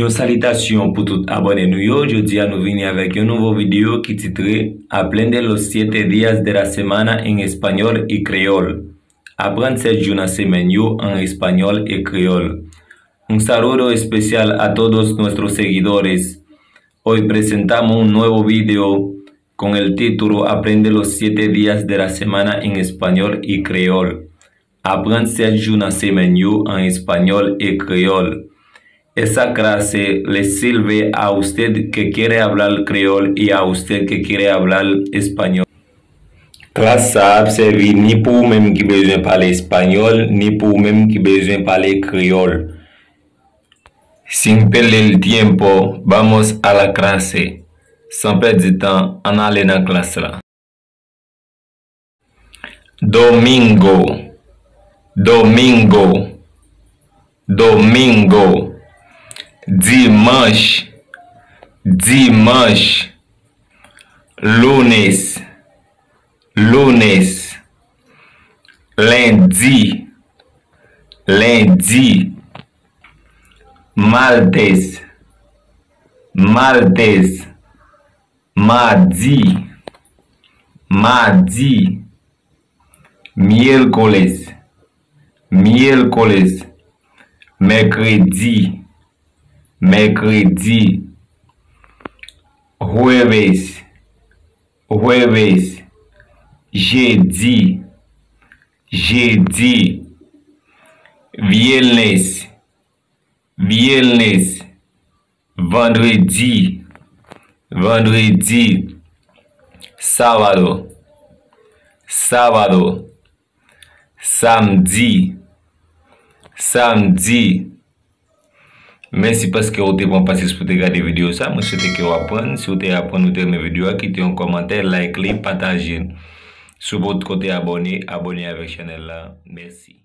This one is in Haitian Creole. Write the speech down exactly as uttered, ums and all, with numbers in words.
Yon salitasyon pou tout abòne nou yo. Jodi a nou vini avèk yon nouvo videyo ki titre Aprende los siete días de la semana en español y creol. Aprende sèt jou nan semèn yo an espanyòl e kreyòl. Un saludo especial a todos nuestros seguidores. Hoy presentamos un nuevo video con el título Aprende los siete días de la semana en español y creol. Aprann sèt jou nan semèn yo an espanyòl e kreyòl. Esa klase le sirve a usted que quiere hablar creol y a usted que quiere hablar español. Klas sa a ap sèvi ni pou ou menm ki bezwen pale espanyòl, ni pou ou menm ki bezwen pale kreyòl. Sin perder el tiempo, vamos a la clase. San pèdi tan, ann ale nan klas la. Domingo, domingo, domingo. Dimanch, dimanch. Lunes, lunes. Lendi, lendi. Martes, martes. Madi, madi. Miércoles, miércoles. Mèkredi, mèkredi. Jueves, jueves. Jedi, jedi. Viernes, viernes. Vandredi, vandredi. Sábado, sábado. Samdi, samdi. Mèsi paske w te pran pasyans pou te gade videyo sa. Mwen swete ke w aprann. Si w te aprann, ou te renmen videyo a, kite yon kòmantè, like li, pataje l. Si w potko te abòne, abòne avèk chanèl la. Mèsi.